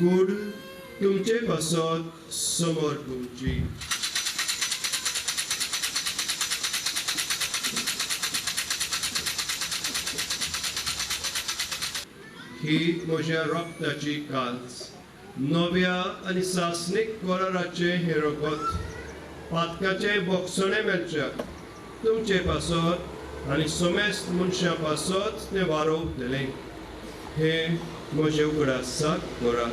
कूड तुमचे पासत समर्पुची. ही म्हज्या रक्ताची काल्स, नव्या आनी सासणीक कराराचें हें रगत पातकाचें बोगसणें मेळच्याक तुमचे पासत आनी समेस्त मनशां पासत तें वारोवतलें. हें म्हजें उगडासाक करात.